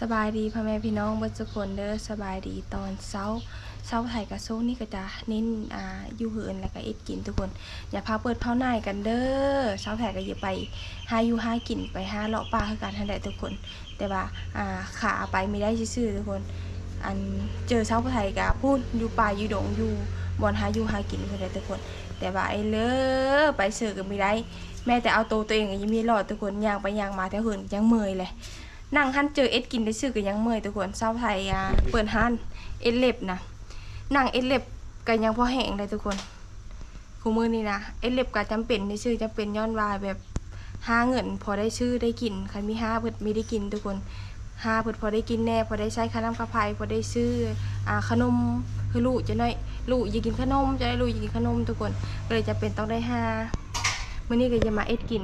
ສະບາຍດີພໍ່ແມ່ພີ່ນ້ອງເບິດທຸກຄົນເດີ. ສະບາຍດີຕອນເຊົ້າ. ຊາວໄທກະຊ່ວງນີ້ກະຈະເນັ້ນ ອ່າ ຢູ່ເຮືອນ ແລ້ວກະເຮັດກິນທຸກຄົນ. ຢ່າພາເປີດພາວໜ້າຍກັນເດີ. ຊາວໄທກະຢາກໄປຫາຢູ່ຫາກິນ ໄປຫາເລາະປ່າຄືກັນຫັ້ນແຫຼະທຸກຄົນ. ແຕ່ວ່າ ອ່າ ຂາໄປມີໄດ້ຊື່ໆທຸກຄົນ. ອັນ ເຈີຊາວໄທກະພຸ້ນ ຢູ່ປ່າຢູ່ດົງ ຢູ່ບ່ອນຫາຢູ່ຫາກິນພຸ້ນແຫຼະທຸກຄົນ. ແຕ່ວ່າໄອ້ເລີ ໄປເຊີກະມີໄດ້. ແມ້ແຕ່ເອົາໂຕໂຕເອງກະຍັງມີລອດທຸກຄົນ. ຍ່າງໄປຍ່າງມາແຖວເຮືອນຍັງເມື່ອຍແຫຼະ. ນັ່ງຫັ້ນເຈີເອັດກິນໄດ້ຊື່ກະຍັງເມື່ອຍທຸກຄົນ. ຊາວໄທ ອ່າ ເປີດຮ້ານເອັດເລັບນະ ນັ່ງເອັດເລັບກະຍັງພໍແຮງໄດ໋ທຸກຄົນ. ຄູ່ມື້ນີ້ນະ ເອັດເລັບກະຈຳເປັນໄດ້ຊື່ ຈຳເປັນຍ້ອນວ່າແບບຫາເງິນພໍໄດ້ຊື້ໄດ້ກິນ. ຄັນມີຮ້ານເພິ່ນມີໄດ້ກິນທຸກຄົນ. ຮ້ານເພິ່ນພໍໄດ້ກິນແດ່ ພໍໄດ້ໃຊ້ຄ່ານ້ຳຄ່າໄຟ ພໍໄດ້ຊື້ ອ່າ ຂະໜົມໃຫ້ລູກຈັກໜ້ອຍ. ລູກຢາກກິນຂະໜົມ ຈັກໜ້ອຍລູກຢາກກິນຂະໜົມທຸກຄົນ. ກະເລີຍຈຳເປັນຕ້ອງໄດ້ຫາ. ມື້ນີ້ກະຢາກມາເອັດກິນ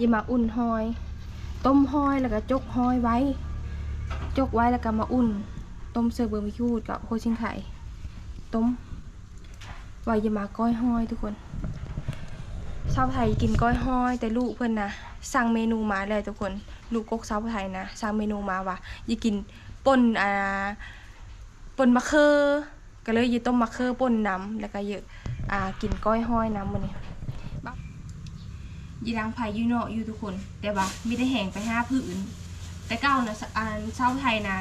ຢາກມາອຸ່ນຫອຍ ຕົ້ມຫອຍ ແລ້ວກະຈົກຫອຍໄວ້ ຈົກໄວ້ ແລ້ວກະມາອຸ່ນ ຕົ້ມເສີບເບີມີຂູດກັບຫົວຊິງໄຄ ຕົ້ມ ວ່າຢາກມາກ້ອຍຫອຍທຸກຄົນ. ຊາວໄທກິນກ້ອຍຫອຍ ແຕ່ລູກເພິ່ນນະ ສັ່ງເມນູມາແລ້ວທຸກຄົນ. ລູກກົກຊາວໄທນະ ສັ່ງເມນູມາວ່າຢາກກິນປົ່ນ ອ່າ ປົ່ນມະເຂືອ. ກະເລີຍຢາກຕົ້ມມະເຂືອປົ່ນນຳ ແລ້ວກະຢາກ ອ່າ ກິນກ້ອຍຫອຍນຳມື້ນີ້. ຢາກດັງໄຟຢູ່ນອກຢູ່ທຸກຄົນ ແຕ່ວ່າມີແຕ່ແຮ່ງໄປຫາຟືນ. ແຕ່ເກົ່ານະ ຊ- ອັນ ຊາວໄທນະ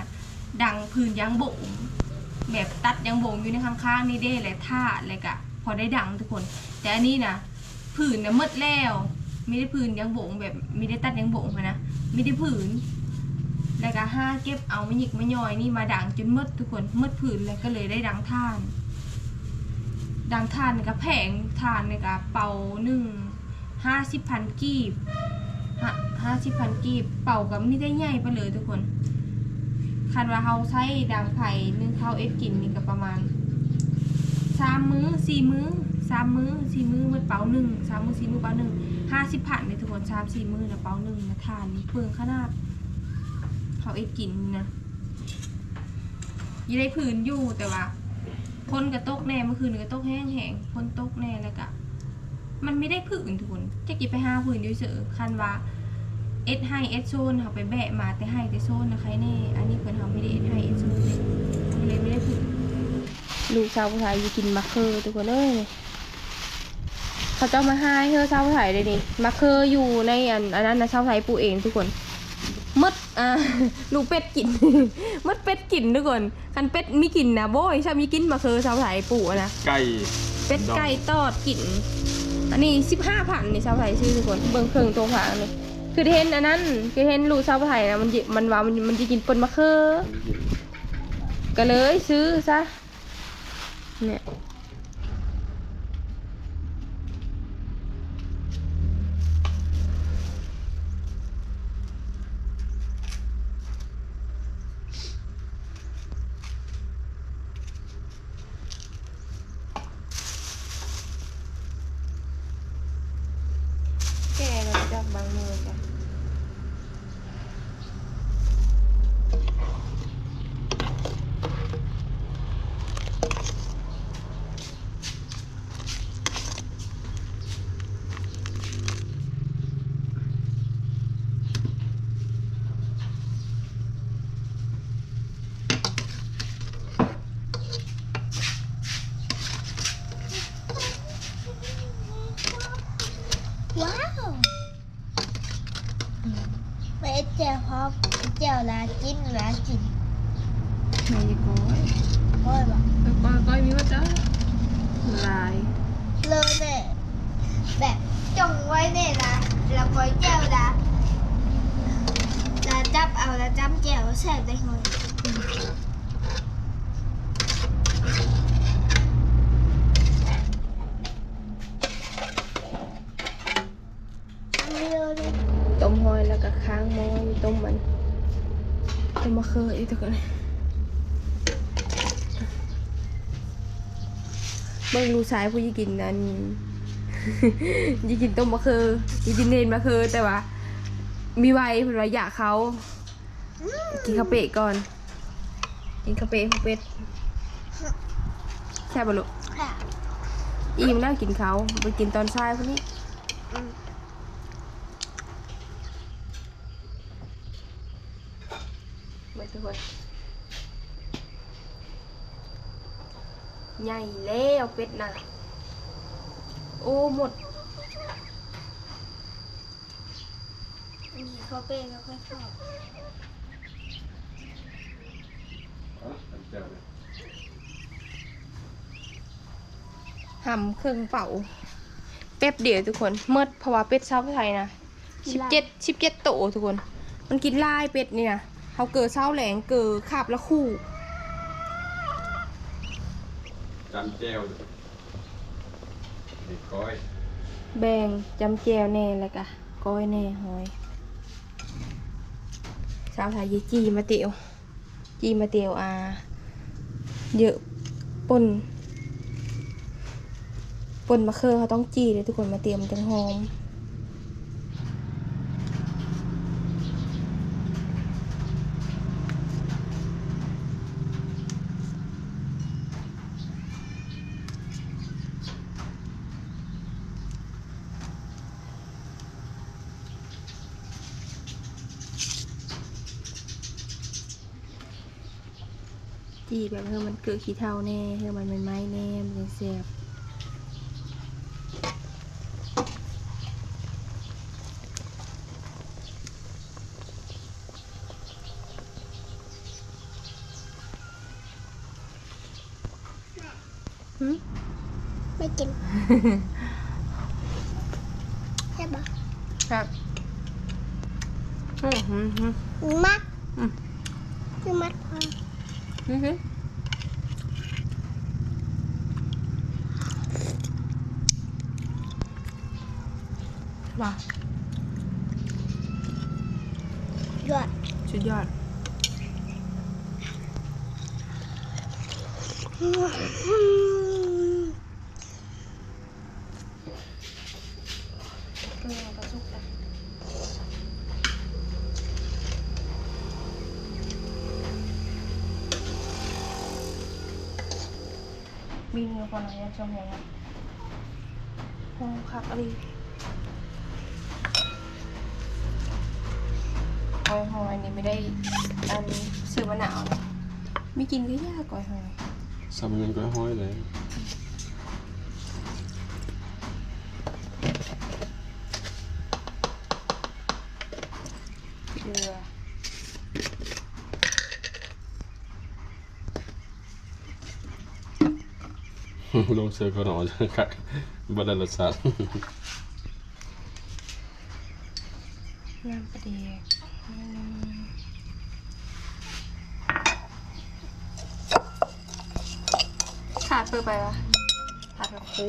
ດັງຟືນຢາງບົງ ແບບຕັດຢາງບົງຢູ່ໃນຂ້າງໆນີ້ເດ້ ແລະ ຖ້າ ແລ້ວກະພໍໄດ້ດັງທຸກຄົນ. ແຕ່ອັນນີ້ນະ ຟືນນະໝົດແລ້ວ ມີແຕ່ຟືນຢາງບົງ ແບບມີແຕ່ຕັດຢາງບົງຫັ້ນນະ ມີແຕ່ຟືນ. ແລ້ວກະຫາເກັບເອົາມາຫຍິກມາຍ່ອຍນີ້ມາດັງຈົນໝົດທຸກຄົນ. ໝົດຟືນແລ້ວກະເລີຍໄດ້ດັງຖ່ານ. ດັງຖ່ານນີ້ກະແພງ ຖ່ານນີ້ກະເປົາໜຶ່ງ ຫ້າສິບພັນກີບ ຫ້າ ຫ້າສິບພັນກີບ. ເປົາກະມີແຕ່ໃຫຍ່ໄປເລີຍທຸກຄົນ. ຄັນວ່າເຮົາໃຊ້ດັງໄຟ ໜຶ້ງເຂົ້າເອັດກິນນີ້ກະປະມານສາມມື້ສີ່ມື້ ສາມມື້ສີ່ມື້ໝົດເປົາໜຶ່ງ ສາມມື້ສີ່ມື້ເປົາໜຶ່ງ. ຫ້າສິບພັນເດ້ທຸກຄົນ ສາມສີ່ມື້ນະເປົາໜຶ່ງນະ. ຖ່ານນີ້ເປືອງຂະໜາດ ເຮົາເອັດກິນນີ້ນະ. ຢາກໄດ້ຟືນຢູ່ ແຕ່ວ່າຝົນກະຕົກແດ່ ມື້ຄືນກະຕົກແຮງໆ ຝົນຕົກແດ່ ແລ້ວກະ ມັນມີແຕ່ຟືນທຸກຄົນ. ຈັກຊິໄປຫາຟືນຢູ່ໃສ. ຄັນວ່າເອັດໄຮ່ເອັດສວນ ເຮົາໄປແບະມາແຕ່ໄຮ່ແຕ່ສວນນະ ໄຄແນ່. ອັນນີ້ເພິ່ນ ເຮົາມີແຕ່ເອັດໄຮ່ເອັດສວນເດ້ ເຮົາກະເລີຍມີແຕ່ຟືນ. ລູກສາວຜູ້ໄທຢາກກິນມະເຂືອທຸກຄົນເອີຍ. ເຂົາເຈົ້າມາຫາເຮືອຊາວໄທເດ້ນີ້. ມະເຂືອຢູ່ໃນອັນ ອັນນັ້ນນະ ຊາວໄທປູກເອງທຸກຄົນ. ໝົດ ອ່າ ລູກເປັດກິນ ໝົດເປັດກິນທຸກຄົນ. ຄັນເປັດມີກິນນະ ໂອ້ຍ ຊ້ຳມີກິນມະເຂືອຊາວໄທປູກຫັ້ນນະ. ໄກ່ ເປັດໄກ່ຕອດກິນ. ອັນນີ້ສິບຫ້າພັນນີ້ ຊາວໄທຊື້ທຸກຄົນ. ເບິ່ງເຄິ່ງໂຕພາງນີ້ ຄືເຫັນອັນນັ້ນ ຄືເຫັນລູກຊາວໄທນະ ມັນ ມັນວ່າມັນ ມັນຈະກິນປົ່ນມະເຂືອ ກະເລີຍຊື້ຊະ. ເນຍ ແກ່ແລ້ວຈັກບາງມື້ກະ ວ້າວ ໄປເຮັດແຈ່ວພ້ອມ ແຈ່ວລາວຈີນລາວຈີນ. ແມ່ນກ້ອຍ ກ້ອຍບໍ່? ເອີ ກ້ອຍ ກ້ອຍມີໝົດເດີ ຫຼາຍເລີຍແມ່. ແບບຈົ່ງໄວ້ແນ່ລະ ລະກ້ອຍແຈ່ວລະ ລະຈັບເອົາ ລະຈ້ຳແຈ່ວແຊບໄດ໋. ຕົ້ມຫອຍແລ້ວກະຄ້າງໝໍ້ຢູ່ ຕົ້ມມັນ ຕົ້ມມະເຂືອອີກທຸກຄົນ. ເບິ່ງລູກຊາຍຜູ້ຢາກກິນອັນ ຢາກກິນຕົ້ມມະເຂືອ ຢາກກິນເຫັດມະເຂືອ ແຕ່ວ່າມີໄວ ເພິ່ນວ່າຢາກເຂົ້າ. ກິນເຂົ້າເປະກ່ອນ ກິນເຂົ້າເປະຜູ້ເປັດ. ແຊບບໍ່ລູກ? ແຊບ. ອີ່ມແລ້ວກິນເຂົ້າ ໄປກິນຕອນສາຍພຸ້ນນີ້. ອືມ. ທຸກຄົນ ໃຫຍ່ແລ້ວເປັດນະ. ໂອ້ ໝົດ. ອັນນີ້ເຂົ້າເປ້ແລ້ວຄ່ອຍເຂົ້າ. ຫຳເຄິ່ງເປົາ ແປັບດຽວທຸກຄົນ ໝົດ. ເພາະວ່າເປັດຊາວໄທນະ ສິບເຈັດ ສິບເຈັດໂຕທຸກຄົນ ມັນກິນຫຼາຍເປັດນີ້ນະ. ເຮົາເກີເຊົ້າແລງ ເກີຄາບລະຄູ່. ຈຳແຈ່ວ ນີ້ກ້ອຍ ແບ່ງຈຳແຈ່ວແດ່ ແລ້ວກະກ້ອຍແດ່ ຫອຍ. ຊາວໄທຈີ່ມາເຕວ ຈີ່ມາເຕວ ອ່າ ເຢີະ ປົ່ນ ປົ່ນມະເຂືອ ເຮົາຕ້ອງຈີ່ເດ້ທຸກຄົນ ມາເຕວມັນຈັ່ງຫອມ. ຈີ່ແບບໃຫ້ມັນເກີດຂີ້ເຖົ້າແດ່ ໃຫ້ມັນໄໝ້ໆແດ່ ມັນຈັ່ງແຊບ. ຫືມ? ໄມ່ກິນ. ແຊບບໍ່? ແຊບ. ອືມ ມັກ. ອືມ ຄືມັກພໍ. ອືມ ວ່າ ຍອດ ສຸດຍອດ. ເອີ ກະສຸກລະ. ມີເນື້ອພໍໜ້ອຍ ຢາກຊອມແຮງ. ໂອ້ ຄັກອີ່ຫຼີ. ກ້ອຍຫອຍນີ້ໄມ່ໄດ້ ອັນ ຊື້ມາໜາວນະ ມີກິນກະຢາກກ້ອຍຫອຍ. ສ່ຳເງິນກ້ອຍຫອຍເລີຍ. ເກືອ. ລົງເສີເຂົ້າໜອງຄັກ ບໍ່ໄດ້ລົດຊາດ. ນ້ຳປາແດກ ຂາດເປີໄປວະ? ຂາດ ໂອ້.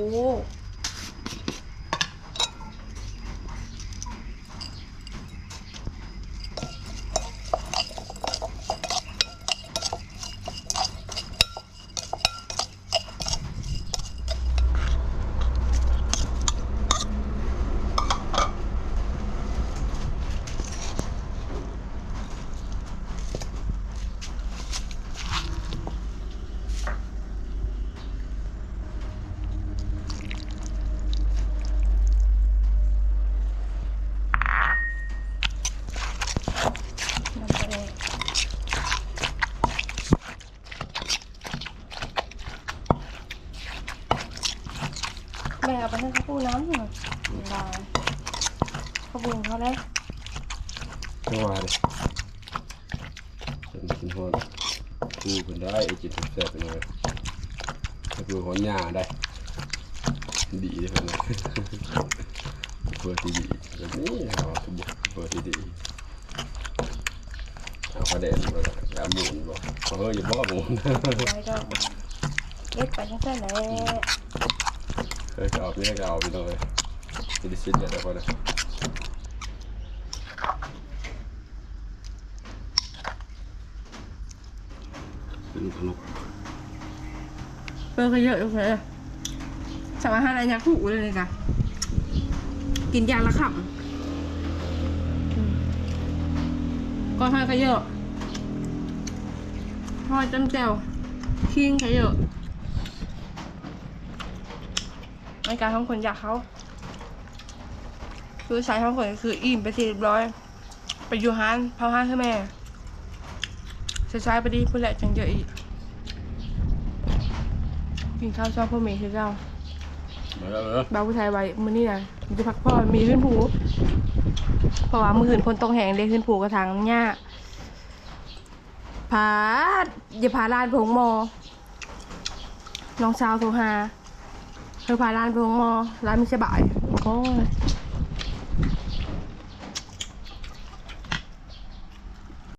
ແມ່ເອົາໄປໃຫ້ເຂົາປູນຳ ເຂົາປູເຂົາແລ້ວ ເຈົ້າວ່າເດ້ ເພິ່ນກິນຮອດ ປູເພິ່ນໄດ້ ກິນແຊບໆ ເພິ່ນວ່າ ເພິ່ນຮອດຫຍ້າໄດ້ ດີເພິ່ນວ່າ ເພື່ອທີ່ດີ ແບບນີ້ເຮົາ ເພື່ອທີ່ດີ. ເອົາປາແດກບໍ່ ເອົາໝູນບໍ່ ເອີ ຢ່າບໍ່ໝູນ ບໍ່ໄດ້ດອກ ເຮັດໄປຈັ່ງຊັ້ນແຫຼະ ເອີ ກະເອົາ ກະເອົາ ພີ່ນ້ອງເອີຍ ຊິໄດ້ຊິດແລ້ວ ພໍແລ້ວ. ເປັນຂະໜົມ ເປີກະເຍີະຢູ່ເລີຍ ສາມາດຫາໄດ້ຍາກຮູ້ເລີຍນີ້ກະ ກິນຢ່າງລະຄຳ ອືມ ກ້ອຍຫອຍກະເຍີະ ຫອຍຈ້ຳແຈ່ວ ຄີງກະເຍີະ ໃນການຂອງຄົນຢາກເຂົ້າ ຄືໃຊ້ຂອງຂ້ອຍກະຄືອີ່ມເປັນທີ່ຮຽບຮ້ອຍ. ໄປຢູ່ຮ້ານ ເຜົາຮ້ານໃຫ້ແມ່ ແຕ່ເຊົ້າພໍດີພຸ້ນແຫຼະ ຈັ່ງເຈີອີກ ກິນເຂົ້າຊ່ອງພໍ່ເມຄືເກົ່າ. ມາແລ້ວເດີ ບ່າວຜູ້ໄທໄວ້ມື້ນີ້ນະ ຊິພັກຜ່ອນ ມີຮື້ນພູ ເພາະວ່າມື້ອື່ນຝົນຕົກແຮງເດ້ ຮື້ນພູກະທາງຫຍ້າ. ພາ ຢ່າພາຫຼານໄປໂຮງໝໍ ນ້ອງສາວໂທຫາ ເອີ ພາຫຼານໄປໂຮງໝໍ ຫຼານມີສະບາຍ. ໂອ້ຍ